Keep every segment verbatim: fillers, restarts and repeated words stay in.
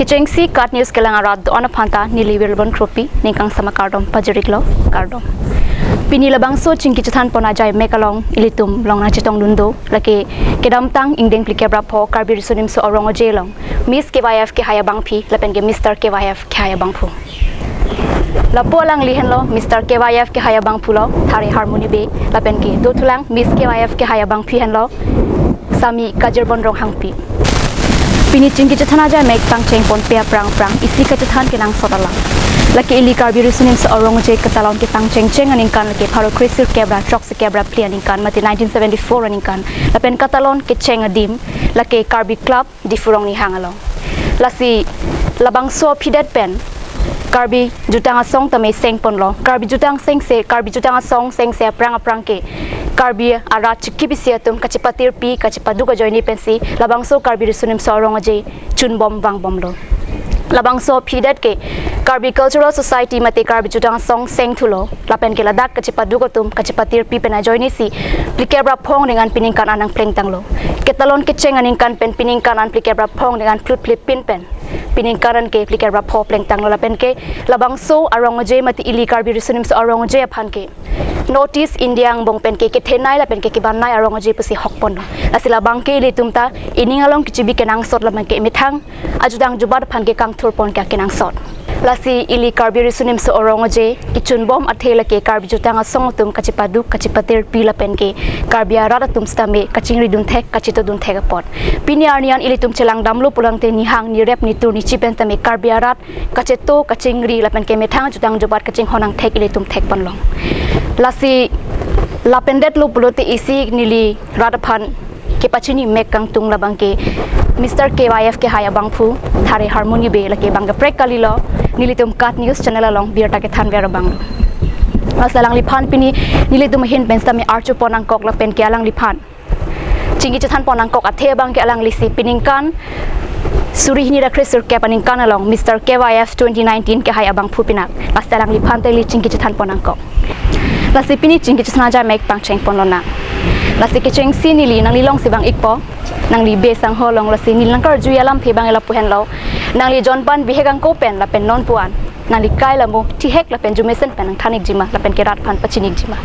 Kechengsi KAT News kelang arat do-an aphanta neli Virbon Kropi ningkangsam akardom pajir-iklo, kardom. Pini labangso chingki chethanpon ajai mek along ilitum along nangchetongdun do, lake kedamtang ingdeng phlikep ra pho Karbi Riso Nimso Arongoje along Miss K Y F kehai abangpi lapen ke Mister K Y F kehai abangphu. Lapu alangli henlo Mister K Y F kehai abangphu lo Thare Harmoni Bey, lapen ke dothulang Miss K Y F kehai abangpi henlo Sami Kajirbon Ronghangpi. Pini chingki chethan ajai mek pangchengponpe aphrang aphrang isi kachethan kenangsot alam. Lake ili Karbi Riso Nimso Arongoje katalon kepangchengcheng aningkan lake pharo kresirkep ra throksi kep ra phli aningkan mate nineteen seventy-four aningkan, lapen katalon kecheng adim lake Karbi Club Diphu Rongnihang along. Lasi labangso aphidet pen Karbi Jutang Asong tame sengponlo. Karbi Jutang sengse, Karbi Jutang Asong sengse aphrang aphrang ke Karbi arat chikip isi atum kachepatirpi, kachepaduk ajoine pensi labangso Karbi Riso Nimso Arongoje chunbom vangbomlo. Labangso aphidet ke Karbi Cultural Society mate Karbi Jutang Asong sengthulo. Lapen ke ladak kachepaduk atum kachepatirpi pen ajoinesi phlikep ra pho ingdeng an piningkan an nangplengtanglo. Katalon kecheng aningkan pen piningkan an phlikep ra pho ingdeng an phlut phli pin pen piningkan an ke phlikep ra pho plengtanglo, lapen ke labangso Arongoje mate ili Karbi Riso Nimso Arongoje aphan ke North East India angbong pen ke kethenei lapen ke kebanai Arongoje pusi hokponlo. Lasi labang ke ilitum ta ining along kechibi kenangsot lapen ke methang ajutang jubat aphan ke kangthurpon ke kenangsot. Lasi ili Karbi Riso Nimso Arongoje kechunbom athe lake Karbi Jutang Asong atum kachepaduk kachepatirpi lapen ke Karbi arat atum sitame kachingridun thek, kachetodun thek apot. Pini arni an ilitum chelangdamlo pulangte nihang nirep nitur nichi pen tame Karbi arat kacheto kachingri lapen ke methang ajutang jubat kachinghon angthek ilitum thekponlong. Lasi lapendetlo pulote isi neli rat aphan kepachini mek kangtung labang ke Mister K Y F kehai abangphu Thare Harmoni Bey, lake bang kaprek kalilo, nelitum KAT News channel along birta kethanver abang. Lasi alangliphan pini nelitum ahin pen sitame archupon nangkok lapen ke alangliphan chingki chethanpon nangkok athe abang ke alanglisi piningkan suri hini ra kresirkep aningkan along Mister K Y F twenty nineteen kehai abangphu pinak. Lasi alangliphan ta ili chingki chethanpon nangkok. Lasi pini chingki chethan ajai mek pangchengponlonang. Lasi kechengsi neli nanglilongsi vang-ikpo, nangli Bey sangho along, lasi neli nangkarju alamthe abang lapu henlo. Nangli jonpan bihek angko pen lapen nonpu an nangli kai lamo thihek lapen jumesen pen nangthan-ikjima lapen ke rat aphan pachini-ikjima?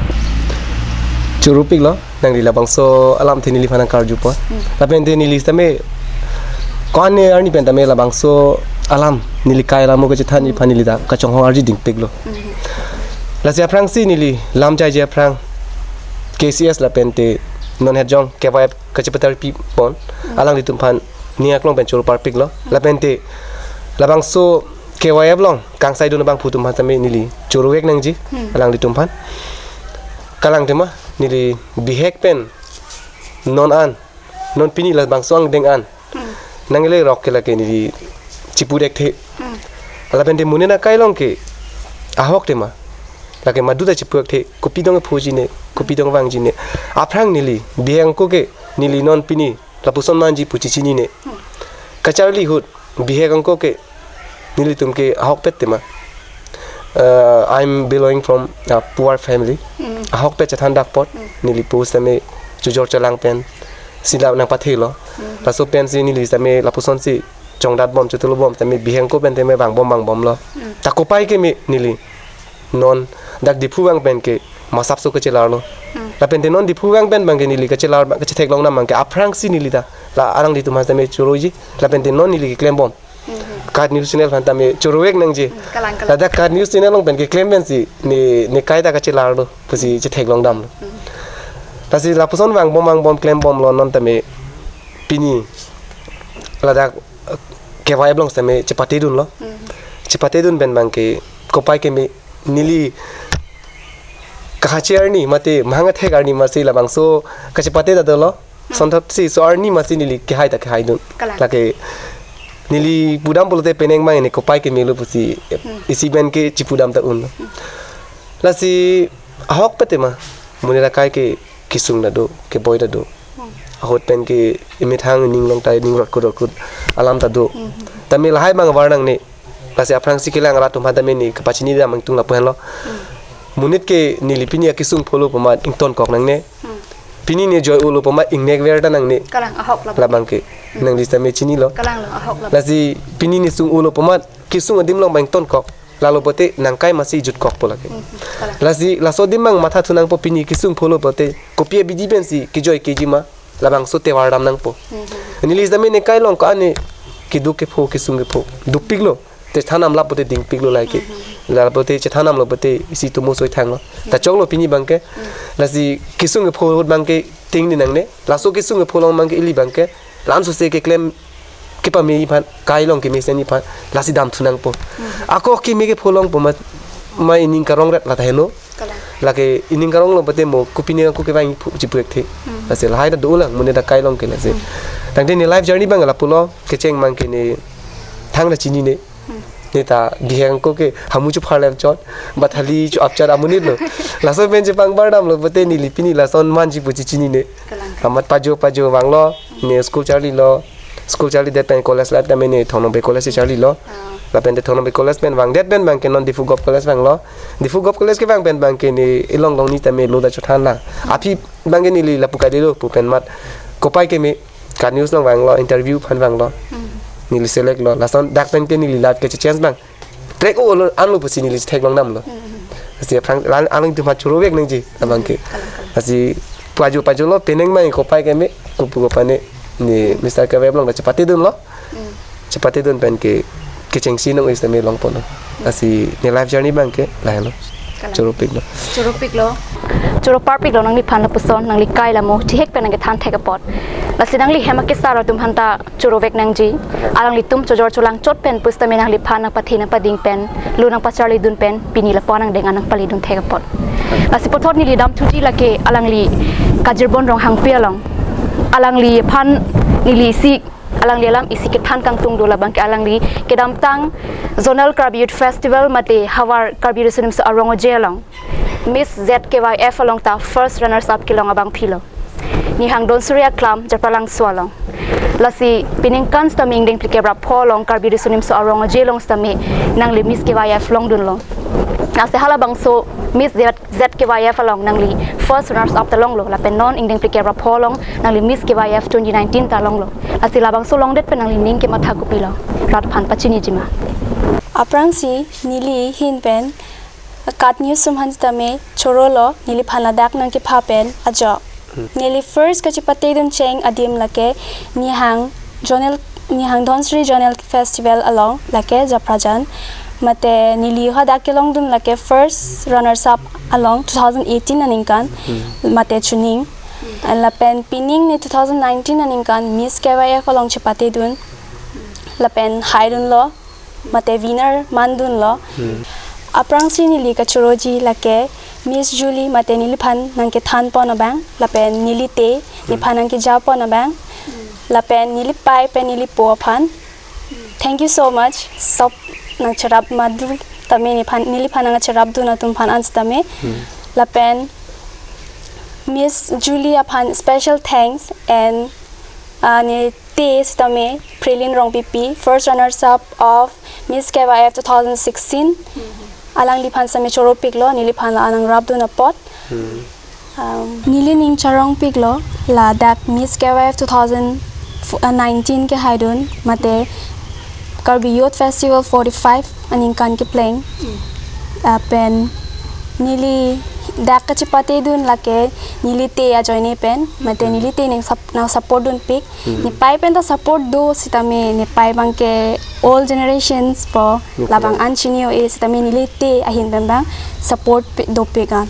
Choro-iklo, nangli labangso alamthe neliphan nangkarjupon. Hmm. Lapente neli sitame ko-an arni pen tame labangso alam neli kai lamo kachethan, hmm, neliphan neli ta kachonghong arju dingpiklo. Hmm. Lasi aphrangsi neli lam chaiji aphrang K C S lapente non het jong K Y F kachepatirpipon, hmm, alanglitum aphan ning aklong pen choro parpiklo. Hmm. Lapente labangso K Y F along kangsaidun abangphu atum aphan tame neli choro-ik nangji, hmm, alanglitum aphan. Kalang tema neli bihek pen non an, non pini labangso angdeng an, hmm, nanglerok ke lake neli chipu-ik thekthe. Hmm. Lapente monit akai along ke ahok tema, lake madu ta chipu-ik the, kopi dong phoji ne, kopi dong vangji ne. Aphrang neli bihek angko ke neli non pini lapuson manji pu chechinine. Hmm. Kacharli ahut bihek angko ke nelitum ke ahokpet tema. Uh, I'm belonging from a poor family. Hmm. Ahokpet chethan dak apot, hmm, neli pu sitame chojor chelang pen sila nangpathelo. Hmm. Laso pensi neli sitame lapusonsi chongdatbom, chotulobom tame bihek angko pen tame vangbom vangbomlo. Hmm. Ta kopai keme neli non dak Diphu vang pen ke masapso kachelarlo. Hmm. Lapente non Diphu vang pen abang ke neli kachelar, kachetheklong dam abang ke aphrangsi neli ta la alanglitum aphan tame choroji. Lapente non neli keklembom. Hmm. KAT News Channel aphan tame choro-ik nangji. Hmm, kalang, kalang. Ladak KAT News Channel along pen keklem pensi ne, ne kai ta kachelarlo pusi chetheklong damlo. Hmm. Lasi lapuson vangbom vangbom klembomlo, non tame pini ladak, eh, K Y F along sitame chepatedunlo. Hmm. Chepatedun pen abang ke kopai keme neli kahachi arni mate mahang athek arni masi labangso kachepate ta dolo. Hmm. Sonthotsi so arni masi neli kehai ta kehaidun. Kalang. Lake neli pudam pulote penang abang ne kopai kemelo pusi, hmm, isi pen ke chipudam ta un. Hmm. Lasi ahokpet tema, monit akai ke kesung ta do, keboi ta do. Hmm. Ahut pen ke emethang ning along ta ning rotkut rotkut alam ta do. Hmm. Tame lahai abang var nangne. Lasi aphrangsi kelang arat atum aphan tame ne kapachini dam nangtung lapu henlo. Hmm. Monit ke neli pini akesung pholo pu amat ingtonkok nangne. Hmm. Pini ne joi-olo pu amat ingnek ver ta nangne. Kalang, ahok lap. Labang ke. Nangli sitame chinilo. Kalang lo, ahok lo. Lasi pini ne sung ulo pu amat kesung adim along bang tonkok. Lalo pote nangkai masi jutkokpo lake. Hmm, kalang. Lasi laso adim bang matha thunangpo, pini kesung pholo pote kopi abidi pensi kejoi kejima, labangso tovar dam nangpo. Hmm. Neli sitame ne kai along ko-an ne keduk kepho, kesung kepho dopiklo. Chethan damlap pote dingpiklo lake. Hmm. Lalo pote chethan damlo pote isi tumo soi thanglo. Ta choklo pini bangke. Hmm. Lasi kesung kepho ahut bangke ting di nangne. Laso kesung kepho along bangke ili bangke la-an sose keklem kepame aphan, kai along kemesen aphan, lasi dam thunangpo. Mhm. Ako keme kepho along pu amat, ma ining karong ret la ta heno. Kalang. Lake ining karong along pote mo kopine ako kevang phu chipuek the. Mhm. Lasi lahai ta dolang, mo ne ta kai along ke lasi. Mhm. Tangte ne life journey bang lapulo, kecheng bangke ne thang ta chinine. Hmm. Ne ta bihek ako ke hamu chepharlem chot, bathali cho-ap chot amonit lo. Laso pen chepangbar damlo pote neli pini lason manji pu chechinine. Kalang. Amat pajo pajo vanglo, ne school charlilo. School charlidet pen college life tame ne Thong Nong Bey College charlilo. Ah. Lapen te Thong Nong Bey College pen vangdet pen bangke non Diphu Govt College vanglo. Diphu Govt College kevang pen bangke ne ilong long ni tame lo ta chothan lang. Aphi bangke neli lapu kadelo pu pen amat kopai keme KAT News along vanglo, interview aphan vanglo. Hmm. Neli select lo. Lason dak pen ke neli life ke chance bang. Track o lo anlo pusi neli theklong damlo. Hmm. Lasi aphrang lang alang tum ha choro vek nangji abangke. Kalang, kalang. Lasi pajo pajo lo penang mai kopai keme, kopu kopane ne Mister K Y F along ta chepate dunlo. Hmm. Chepate dun pen ke kechengsi nong is tame longpo lo. Lasi ne life journey bangke lahelo. Kalang. Choropiklo. Choropiklo. Choro parpiklo nangliphan lapuson, nangli kai lamo thihek pen nangkethan thek apot. Lasi nangli hem akesar atum aphanta choro vek nangji. Alanglitum chojor cholang chot pen pusitame nangliphan nangpathe nangpading pen, lo nangpacharli dun pen, pini lapu-an angdeng an nangpali dun thek apot. Lasi puthot neli damthuji lake alangli Kajir Bon Ronghangpi along. Alangliphan neli isi alangli alam isi kethan kangtung do, labangke alangli kedamtang Zonal Karbi Youth Festival mate havar Karbi Riso Nimso Arong Aje along Miss Z K Y F along ta first runners up kelong abangpi lo. Nihang Donsuri Aklam, Japralangso along. Lasi peningkan sitame ingdeng phlikep ra pho along Karbi Riso Nimso Arong Aje along sitame nangli Miss K Y F longdunlo. Lasi halabangso Miss Z Z K Y F along nangli first runners up ta longlo, lapen non ingdeng phlikep ra pho along nangli Miss K Y F twenty nineteen ta longlo. Lasi labangso longdet pen nangli ning kematha kopilo, rat aphan pachiniji ma? Aphrangsi neli ahin pen KAT News atum aphan sitame chorolo, neliphan ladak nangkepha pen ajok. Hmm. Neli first kachepate dun cheng adim lake Nihang Zonal, Nihang Donsuri Zonal Festival along lake Japrajan. Mate neli hadak kelongdun lake first runners up along two thousand eighteen aningkan, hmm, mate chuning. Hmm. Lapen pining ne two thousand nineteen aningkan Miss K Y F along chepate dun. Lapen haidunlo, mate winner mandunlo. Hmm. Aphrangsi neli kachoroji lake Miss Julie mate neliphan nangkethan pon abang, lapen neli te, hmm, nephan nangkeja pon abang, lapen neli pei pen neli po aphan. Thank you so much. Sop nangcherap madu tame nephan, neliphan nangcherap dun atum aphan an sitame. Hmm. Lapen Miss Julie aphan special thanks and, uh, ne te sitame Prelin Rongpipi, first runners up of Miss K Y F two thousand sixteen. Hmm. Alangliphan sitame choropiklo, neliphan la-an nangrapdun apot. Hmm. Um, neli ning charongpiklo, ladak Miss K Y F two thousand nineteen kehaidun, mate Karbi Youth Festival forty-five aningkan kepleng. Hmm. Lapen neli dak kachepate dun lake neli te ajoine pen, mate neli te nang sup-, nangsupport dunpik. Hmm. Nepei pen ta support do sitame nepei abangke old generations po. Okay. Labang an chini o e sitame neli te ahin pen bang support pi-, dopik an.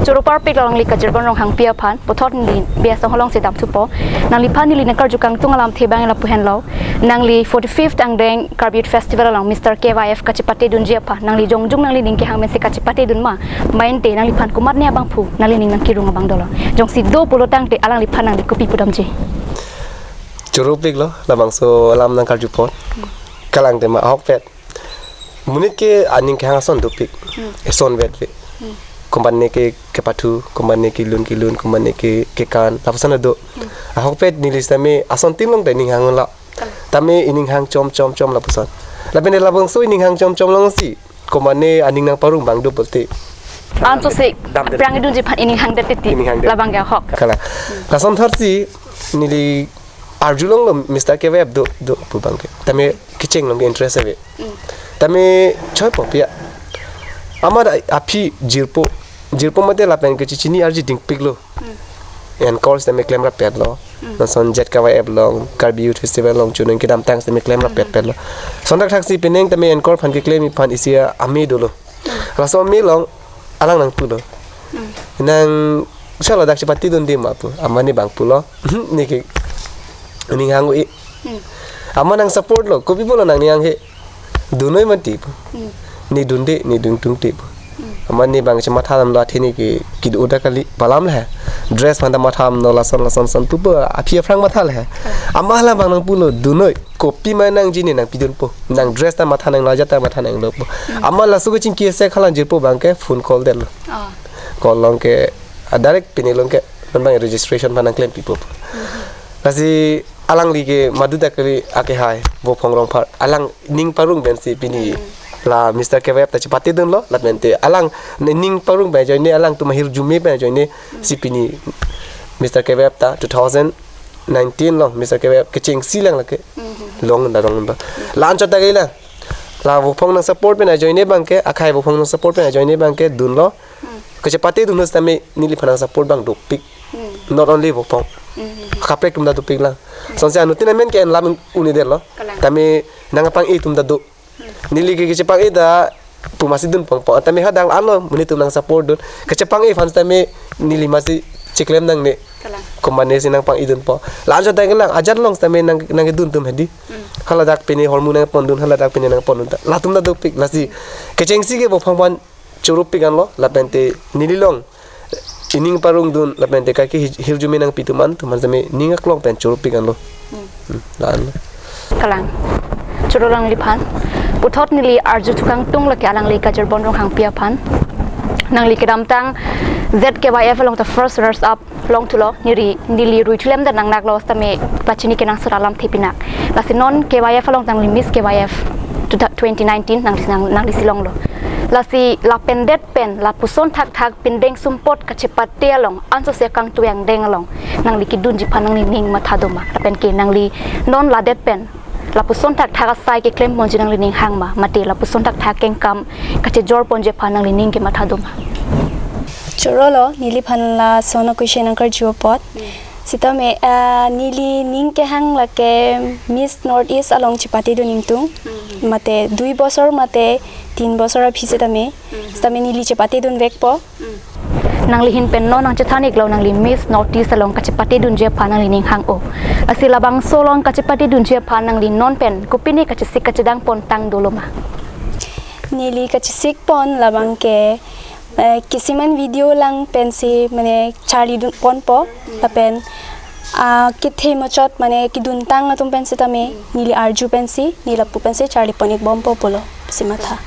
Choro parpiklo nangli Kajir Bon Ronghangpi aphan, puthot neli B S Tong Holong si damthupo. Nangliphan neli nangkarju kangtung alamthe bang lapu henlo. Nangli forty-fifth angdeng Karbi Youth Festival along Mister K Y F kachepate dunji aphan nangli jongjung nangli ning kehang mensi kachepate dun ma? Main te nangliphan komatne abangphu nangli ning nangkerung abang dolo? Jongsi do pulo tangte alangliphan nangli kopi pudamji? Choropiklo, labangso alam nangkarju apot. Kalang tema ahokpet. Monit ke aning kehang ason dopik. Hmm. Eson vetve. Hmm. Komatne ke kepathu, komatne kelun kelun, komatne ke kekan, lapuson do. Hmm. Ahokpet neli sitame ason tin long ta ining hang lo. Kalang. Tame ining hang chom chom chom lapuson. Lapen labangso ining hang chom chom longsi komatne aning nangparong abang do pulote. Anso si dam dam. Prang idunji aphan ining hangdet titi. Ining hangdet. Labang ke ahok. Kalang. Lason thotsi neli arjulonglo Mister K Y F do do pu abangke. Tame kecheng along ke interest ave. Mm. Tame choipo pia. Amat a- aphi jirpo. Jirpo mate lapen kechechini arji dingpiklo. Mm. Anchor tame klemrap petlo. Mm. Lason Z K Y F along, Karbi Youth Festival along chunang kedamtang tame klemrap pet Mm. petlo. Sontak thaksi penang tame anchor aphan keklem aphan isi ame dolo. Mm. Laso ame along alang nangpulo. Mm. Nang sala dak chepatedunde ma pu. Amat ne abang pulo. Ne ke ning hang-e. Mm. Amat nang support lo. Kopi pulo nang ning hang-e. Dunnoi mati pu. Mm. Ne dunde, ne dun tungte pu. Mm. Amat ne abang chematha damlo athe ne ke kedo ta kali palam le. Dress aphan ta matha damlo lason lason son pupo aphi aphrang matha le. Mm. Amat hala abang nangpulo dunnoi. Kopi ma nangji ne nangpidunpo. Nang dress ta matha nanglo, ajat ta matha nanglo pu. Mm. Amat laso kechingki ase khalang jirpo abangke phone call detlo. Ah. Call along ke, ah, direct pini along ke, non abang registration aphan nangklempipo. Mm-hmm. Lasi alangli ke madu ta kali ake hai, Vophong Rongphar. Alang ning parong pensi pini Mm. la Mister K Y F ta chepatedunlo, lapen te alang ni- ning parong pen ajoine alangtum ahirjume pen ajoine Mm. si pini Mister K Y F ta two thousand nineteen along Mister K Y F kechengsi lang lake. Mm-hmm. Long da rong ba. La-an chot ta kali la. La Vophong nang support pen ajoine abangke, akhai Vophong nang support pen ajoine abangke dunlo. Hmm. Kachepatedun setame neliphan nang support abang dopik. Hmm. Not only Vophong. Hmm. Kaprek atum ta dopik lang. Hmm. Sonsi anuttin amen ke en lam un-edetlo. Kalang. Tame nangpang-e atum ta do. Hmm. Neli ke kachepang-e ta pu masi dunpon po. Tame hadak alo monit atum nang support dun. Kachepang-e aphan setame neli masi cheklem nangne. Kalang. Komatne si nangpang-e dunpo. La-an chot ta kali lang ajat along setame nang nangkedun atum hedi. Hmm. Haladak pine hormu nangpondun, haladak pine nangpondun ta. Latum ta dopik, lasi kechengsi ke Vophong aphan chorupik anlo, lapen te neli along ining parongdun, lapen te kaike hi- hirjume nangpi atum an, atum an setame ning aklong pen chorupik anlo. Hmm. Hmm, la-anlo. Kalang. Choro alangliphan. Puthot neli arju thukangtung lake alangli Kajirbon Ronghangpi aphan. Nangli kedamtang Z K Y F along ta first runners up longthulo, neli, neli ruithulemdet nangnaklo setame pachini kenangsot alamthe pinak. Lasi non K Y F along nangli Miss K Y F two thou- twenty nineteen nangli, nang, nanglisi longlo. Lasi lapen det pen lapuson thakthak pindeng sumpot kachepate along ansose kangtui angdeng along nangli kedunji aphan nangli ning matha doma. Lapen ke nangli non ladet pen lapuson thakthak asai keklemponji nangli ning hang ma, mate lapuson thakthak kengkam kachejorponji aphan nangli ning kematha doma? Chorolo, neliphan lason a-question nangkarju apot. Hmm. Setame, ah, neli ning kehang lake Miss North East along chepatedun ingtung. Hmm. Mate dui bosor mate tin bosor aphi setame. Hmm. Setame neli chepatedunvekpo. Hmm. Nangli ahin pen non nangchethan-iklo nangli Miss North East along kachepatedunji aphan nangli ning hang-o. Lasi labangso along kachepatedunji aphan nangli non pen kopine kachesik kachedangpon tang dolo ma? Neli kachesikpon labangke, eh, kisiman video lang pensi mane charlidunponpo, lapen, ah, kethe machot mane keduntang atum pen setame neli arju pensi, neli lapu pensi charlipon-ikbompo pulo si matha.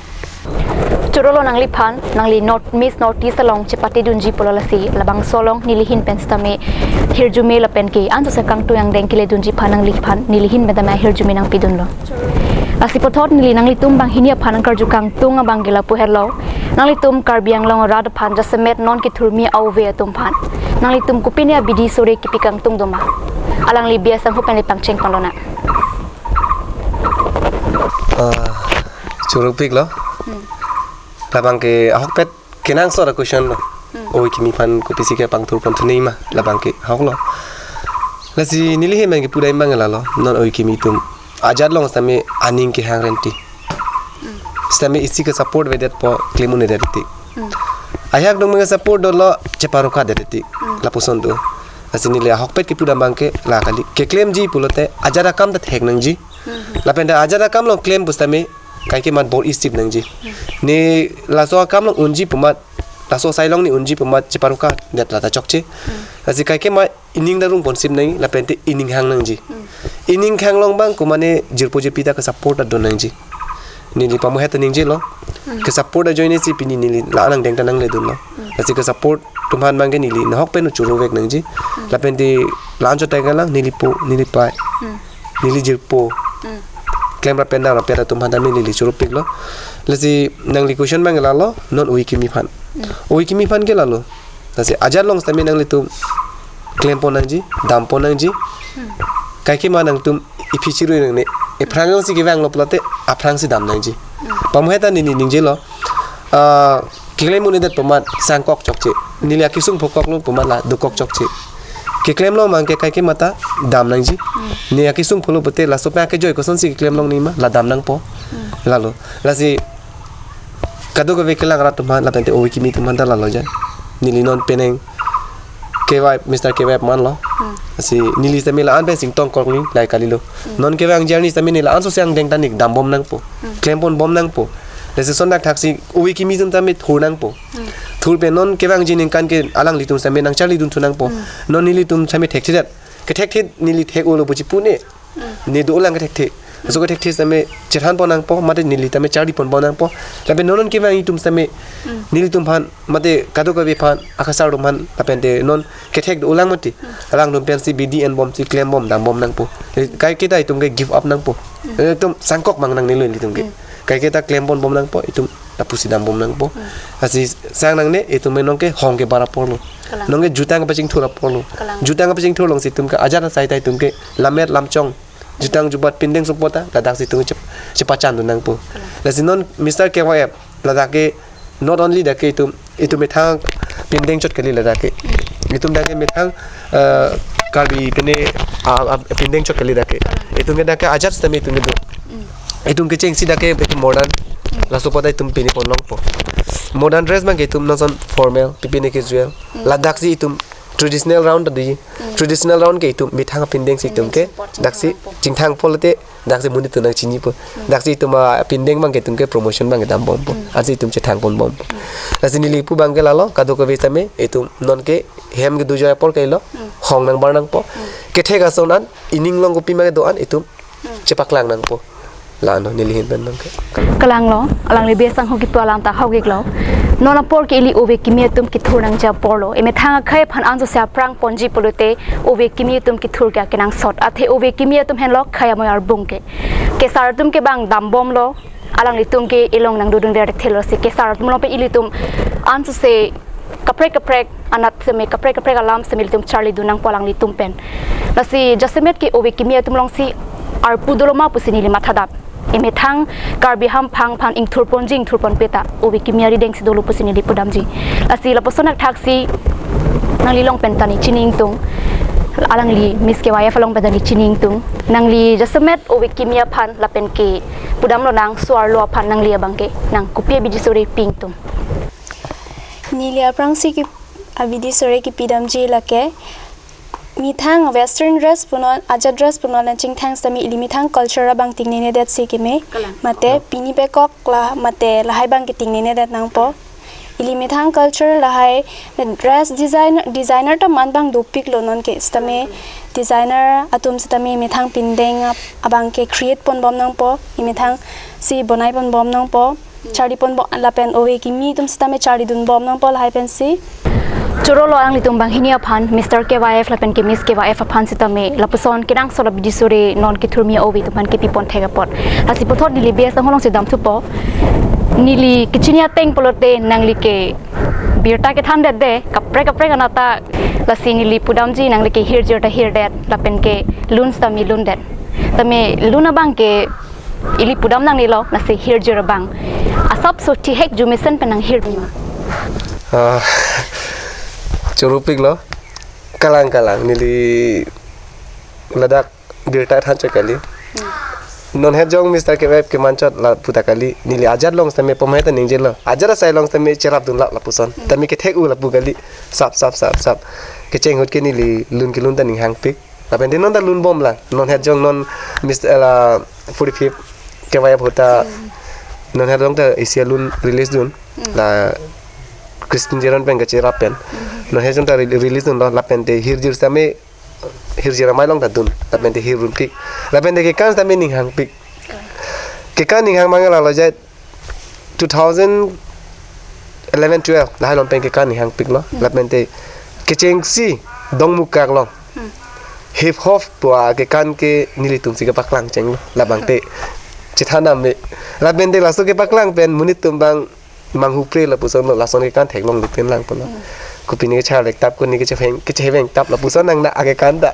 Chorolo nangliphan, nangli North, Miss North East along chepatedunji pulo lasi labangso along neli ahin pen setame hirjume lapen ke ansose kangtui angdeng keledunji aphan nangliphan, neli ahin pen tame hirjume nangpidunlo. Lasi puthot neli nanglitum banghini aphan nangkarju kangtung abangke lapu helo. Nanglitum Karbi Anglong arat aphan jasemet non kethurmi a-ove atum aphan nanglitum kopine abidi sore kepi kangtung doma? Alangli B S Sangho pen le pangchengponlonang. Ah, chorupiklo. Hmm. Labangke ahokpet kenangsot a-question lo. Hmm. Ove kimi aphan kopisi kepangthurpon thunei ma, labangke ahoklo. Lasi neli ahin pen kepu dam abang lalo, non ove kimi atum ajat along setame aning kehang renti. Hmm. Setame isi ke-support avedetpo, klem un-edettik. Hmm. Ajahak dong abang ke-support dolo, cheparokha dettik. Hmm. Lapuson do. Lasi neli ahokpet kepu dam abangke la kali. Keklemji pulote ajat akam ta thek nangji. Hmm. Lapen ta ajat akam along klem pu setame kaike mat bor-isip nangji. Hmm. Ne laso akam along unji pu amat, laso asai along ne unji pu amat cheparokha det la ta chokche. Hmm. Lasi kaike mat ining ta rungponsip nangji, lapen te ining hang nangji. Hmm. Ining hang along abang komane jirpo jirpi ta ke-support ta do nangji. Neli pamohet ta ningjelo. Hmm. Ke-support ajoine si pini neli la nangdeng ta nangledunlo. Hmm. Lasi ke-support atum aphan abangke neli nahok pen choruvek nangji. Hmm. Lapen te la-an chot ta kali lang neli po, neli pai. Hmm. Neli jirpo. Hmm. Klemrap pen damrap pen atum aphan tame neli chorupiklo. Lasi nangli question abang lalo, non ove kimi aphan. Hmm. Ove kimi aphan ke lalo. Lasi ajat along setame nanglitum klempon nangji, dampon nangji. Hmm. Kaike ma nangtum iphi chirui nangne. Ephrang si kevanglo pulote aphrang si dam nangji. Pamuheta neli ningjelo. Ah, keklem un-edet pu amat sangkok chokche. Neli akesung phokoklo pu amat la dokok chokche. Keklemlo abangke kaike mata dam nangji. Ne akesung pholo pute laso pen akejoi kosonsi keklem longle ma la dam nangpo. Lalo. Lasi kadokave kelang rat atum aphan lapente ove kimi atum aphan ta lalo jan. Neli non penang K Y, Mister K Y F manlo. Lasi neli sitame la-an pen singtong korkli lahai kalilo. Non kevang journey sitame neli la-an so siang deng tanik dambom nangpo. Klempon bom nangpo. Lasi sondak thaksi ove kimi atum sitame thur nangpo. Thur pen non kevangji ningkan ke alanglitum sitame nangcharlidun thu nangpo. Non nelitum sitame thekthedet. Kethekthedet neli thek-olo puji pune. Ne dolang kethekthe. So kethekthe sitame chethanpon nangpo, mate neli tame charlipon bom nangpo. Lapen non non kevang atum sitame nelitum aphan, mate kadokave aphan, akasar atum aphan, lapente non kethek dolang mati. Alangtum pensi bidi enbomsi klembom dambom nangpo. Kaike ta itum ke give up nangpo. Itum sangkok mang nangnelo itum ke. Kaike ta klempon bom nangpo, itum lapusi dambom nangpo. Lasi sang nangne, itum menong ke hong ke bara porlo. Kalang. Nonke jutang kepachingthur aporlo. Kalang. Jutang kepachingthur alongsi itum ke ajat asai ta itum ke lammet lamchong. Jutang jubat pindeng supo ta, ladaksi itum chep-, chepachandun nangpo. Kalang. Lasi non Mister K Y F, ladak ke not only dak ke itum, itum methang pindeng chot kali ladak ke. Itum dak ke methang, eh, Karbi pine, ah, ah, pindeng chot kali dak ke. Itum ke dak ke ajat sitame itum ke do. Itum kechengsi dak ke itum modern. Laso pada itum pini pon longpo. Modern dress abangke itum non ason formal, pipine casual. Ladaksi itum traditional round tadi. Traditional round ke itum methang pindengsi itum ke. Daksi chingthang pulote daksi monit atum nangchinipo. Daksi itum apindeng abangke itum ke promotion abangke dambompo. Ansi itum chethangpon bompo. Lasi neli pu abangke lalo, kadokave sitame itum nonke hem ke dujoi apor ke lo. Hong nangbar nangpo. Kethek ason an ining along kopima kedo-an itum chepaklang nangpo. La-anlo neli ahin pen nonke. Kalanglo, alangli bes angho kipu alam ta hok iklo. Non apor ke ili ove kimi atum kethur nangji aporlo. Emethang akhei aphan anso si aphrang ponji pulote ove kimi atum kethur ke kenangsot. Athe ove kimi atum henlo khei amoi arbung ke. Kesar atum ke bang dambomlo. Alanglitum ke ilong nangdodunver thelo si kesar atum along pen ilitum anso si kaprek kaprek anat sitame kaprek kaprek alam sitame ilitum charlidun nangpo alanglitum pen. Lasi jasemet ke ove kimi atum alongsi arpu dolo ma pusi neli mathadap. Emethang Karbi hamphang aphan ingthurponji ingthurponpe ta ove kimi arideng si dolo pusi neli pudamji. Lasi lapuson akthaksi nangli along pen ta neli chini ingtung. Alangli Miss K Y F along pen ta neli chini ingtung. Nangli jasemet ove kimi aphan lapen ke pudam lonang so-arlo aphan nangli abangke nang kopi abidi sore pi ingtung. Neli aphrangsi ke abidi sore kipidamji lake methang western dress punon, ajat dress punon, nangchingthang sitame ili methang culture abang tingnene det si keme. Kalang. Mate pini pekok la mate lahai abangke tingnene det nangpo. Ili methang culture lahai dress designer, designer ta man abang dopiklo nonke sitame designer atum sitame methang pindeng ap-, abangke create pon bom nangpo, ili methangsi bonai pon bom nangpo. Charlipon bom lapen ove kimi atum sitame charlidun bom nangpo lahai pensi. Chorolo alanglitum banghini aphan Mister K Y F lapen ke Miss K Y F aphan sitame lapuson kenangsot abidi sore non kethurmi ove atum aphan kipipon thek apot. Lasi puthot neli bes angho alongsi damthupo. Neli kechini ateng pulote nangli ke birta kethan detde kaprek kaprek anat ta. Lasi neli pudamji nangli ke hirjir ta hirdet lapen ke lun sitame lundet. Tame lun abangke ili pudam nangnelo, lasi hirjir abang asapso thihek jumesen pen nanghir. Ah, choro piklo. Kalang kalang neli ladak birta than chot kali. Non het jong Mister K Y F keman chot lapu ta kali. Neli ajat along sitame pom hai ta ningjelo. Ajat asai along sitame cherapdun la lapuson. Tame kethek-o lapu kali. Sap sap sap sap. Kecheng ahut ke neli lun kelun ta ning hangpik. Lapen te non ta lun bomlang. Non het jong non Mister la forty-fifth K Y F ahut ta non het jong ta isi alun release dun. La Christine Teron pen kacherap pen. Non het jong ta re-, release dunlo lapen te hirjir sitame hirjir amei along ta dun. Lapen te hirjumpik. Lapen te kekan sitame ning hangpik. Kekan ning hang mangala lo jai two thousand eleven twelve lahai along pen kekan ning hangpiklo. Lapen te kechengsi Dongmukak along hip hop pu akekan ke nelitum si kepaklang chenglo. Labang te chethan nang me. Lapen te laso kepaklang pen monit atum abang manghupre lapuson lo, lason kekan theklonglepin lang pulo. Kopine kechar lektap, kopine kecheveng, kechevengtap lapuson nang na akekan ta.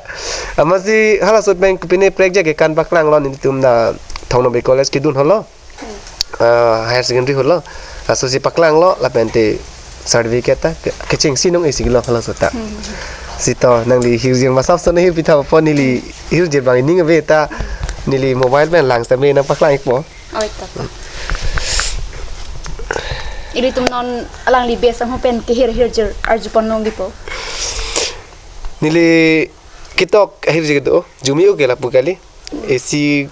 Amatsi halaso pen kopine prekjak kekan paklanglo, nelitum na Thong Nobel College kedun holo. Ah, higher secondary holo. Laso si paklanglo, lapen te certificate ta ke-, kechengsi nong isi lo halaso ta. Hmm. Seta nangli hirjir masap son hirpi tha po, neli hirjir abang ining ave ta, neli mobile pen lang sitame nangpaklang-ikpo. Oi, ta, ta. Ilitum non alangli best ahut pen kehir hirjir arjupon longji po. Neli ketok ahirjir do, Jumio ke lapu kali. Isi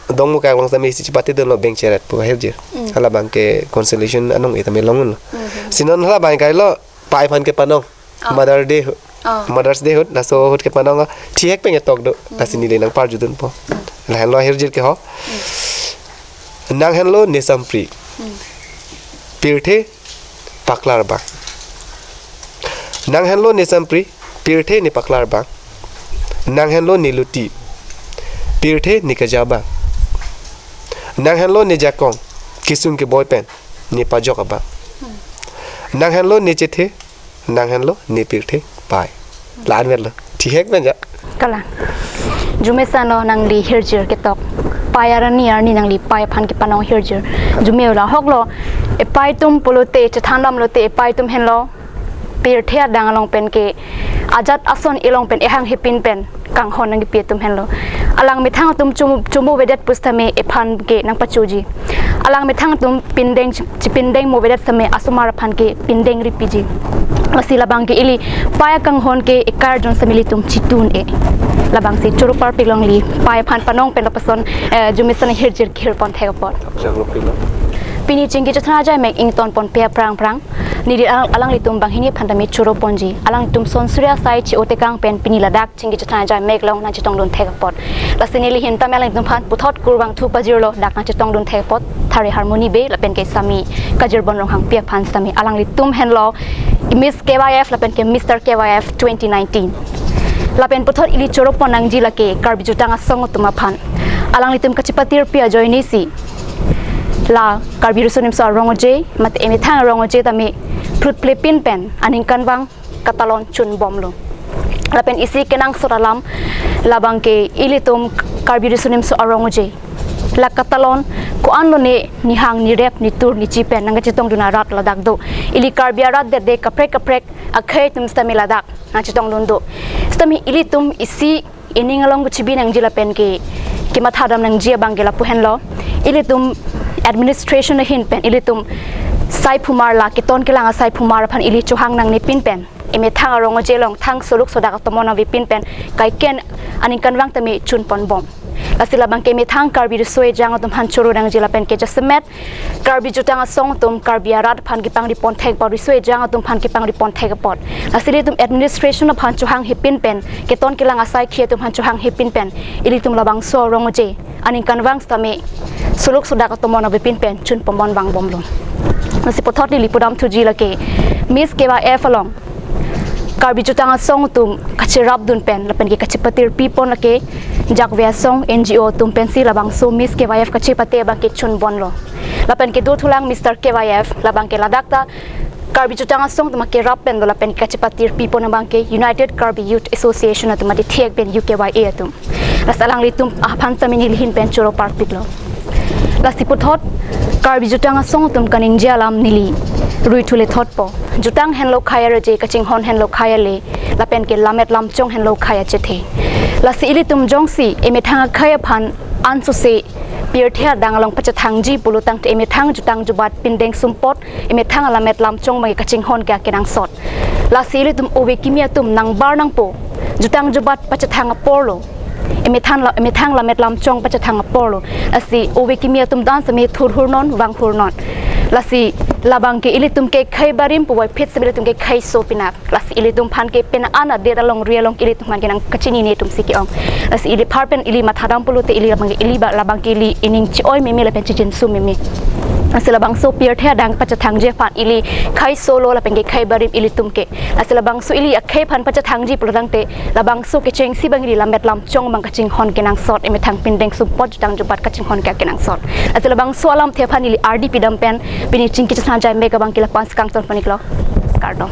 dong muka long sitame isi chepatedunlo beng cheret pu ahirjir. Mm. Halabang ke consolation anong-e tame longun lo. Mhm. Si non halabang kailo, pei aphan kepanong. Oh. Mother Day ho-, Oh. Mother's Day ahut, laso ahut kepanong, thihek pen ketok do. Mm. Lasi neli nangparjudunpo. Mm. Lahenlo ahirjir ke ho. Mm. Nang henlo ne sampri. Mm. Pirthe paklar abang. Nang henlo ne sampri, pirthe ne paklar abang. Nang henlo ne luti, pirthe ne keja abang. Nang henlo ne jakong, kesung keboi pen ne pajok abang. Nang henlo ne chethe, nang henlo ne pirthe pei. La-an verlo. Thihek pen ja. Kalang. Jume sano nangli hirjir ketok. Pei arni arni nangli pei aphan kepanong hirjir. Jume la ahoklo. Epei atum pulote, chethan damlote, epei atum henlo pirthe adang along pen ke ajat ason elong pen ehang hepin pen kanghon nangkepi atum henlo. Alang methang atum chumu, chumu avedet pusitame ephan ke nangpachoji. Alang methang atum pindeng, chipindeng mu avedet sitame asomar aphan ke pindeng ripiji. Lasi labang ke ili pei akanghon ke ekarjun sitame ilitum chitun-e. Labangsi choro parpik longli pei aphan panong pen lapuson, eh, Jume sano hirjir kehirpon thek apot. Pini chingki chethana ajai mek ingtonponpe aphrang aphrang. Neli alang, alanglitum banghini aphan tame choroponji. Alangtum son Surya Sai chi otekang pen pini ladak chingki chethana ajai mek along nangchetongdun thek apot. Lasi neli ahin tame alangtum aphan puthot kurvangthu pajirlo, dak nangchetongdun thek apot Thare Harmony Bey lapen ke Sami Kajir Bonrong Hangpi aphan sitame. Alanglitum henlo Miss K Y F lapen ke Mister K Y F twenty nineteen. Lapen puthot ili choropon nangji lake Karbi Jutang Asong atum aphan. Alanglitum kachepatirpi ajoinesi la Karbi Riso Nimso Arong Oje, mate emethang arong oje tame phrutplepin pen aningkanvang katalon chunbomlo. Lapen isi kenangsot alam labang ke ilitum Karbi Riso Nimso Arong Oje, la katalon ko-anlo ne nihang nirep nitur nichi pen nangkachetongdun arat ladak do. Ili Karbi arat dede kaprek kaprek akhei atum sitame ladak nangchetongdun do. Sitame ilitum isi ining along kechibi nangji lapen ke, kematha dam nangji abang ke lapu henlo. Ilitum administration ahin pen, ilitum saiphumar la keton kelang asaiphumar aphan ili chohang nangnepin pen, emethang arong oje along thang soluk sodak atomon avepin pen, kaiken aningkanvang tame chunponbom. Lasi labang ke emethang Karbi riso ejang atum aphan choro nangji lapen ke jasemet Karbi Jutang Asong atum Karbi arat aphan kepangripon thek apot, riso ejang atum aphan kepangripon thek apot. Lasi ilitum administration aphan chohang hepin pen, keton kelang asaikhi atum aphan chohang hepin pen, ilitum labangso arong oje aningkanvang sitame soluk sodak atomon avepin pen chunponbom vangbomlo. Lasi puthot neli pudamthuji lake Miss K Y F along Karbi Jutang Asong atum kacherapdun pen lapen ke kachepatirpipon lake Jakve Asong N G O atum pensi labangso Miss K Y F kachepate abang ke chunbomlo. Lapen ke dothulang Mister K Y F, labang ke ladak ta Karbi Jutang Asong atum akerap pen do lapen kachepatirpipon abang ke United Karbi Youth Association atum, mate thihek pen U K Y A atum. Lasi alanglitum aphan sitame neli ahin pen choro parpiklo. Lasi puthot Karbi Jutang Asong atum kaningje alam neli ruithu lethotpo. Jutang henlo khei arje, kachinghon henlo khei ale, lapen ke lammet lamchong henlo khei achethe. Lasi ilitum jongsi emethang akhei aphan ansose pirthe adang along pachethangji pulo tangte emethang jutang jubat pindeng sumpot, emethang alammet lamchong abang ke kachinghon ke akenangsot. Lasi ilitum ove kimi atum nangbar nangpo, jutang jubat pachethang aporlo, emethang la-, emethang lammet lamchong pachethang aporlo. Lasi ove kimi atum dan sitame thurhurnon, vanghurnon. Lasi labang ke ilitum ke khei barim puvoiphit sitame ilitum ke kheiso pinak. Lasi ilitum aphan ke pen an adet alongri along ilitum aphan ke nangkachinine atumsi ke-ong. Lasi ili apar pen ili mathadam pulote ili labang ke ili ba, labang ke ili ining chi-oi meme lapen chichinsu meme. Lasi labangso pirthe adang pachethangji aphan ili kheisolo lapen ke khei barim ilitum ke. Lasi labangso ili akhei aphan pachethangji pulo tangte labangso kechengsi abang ili lammet lamchong abang kachinghon kenangsot, emethang pindeng sumpot jutang jubat kachinghon ke akenangsot. Lasi labangso alamthe aphan ili ardi pidam pen pini chingki chethana ajai mek abang ke lapu-an si kangtonpon-iklo. Kardom.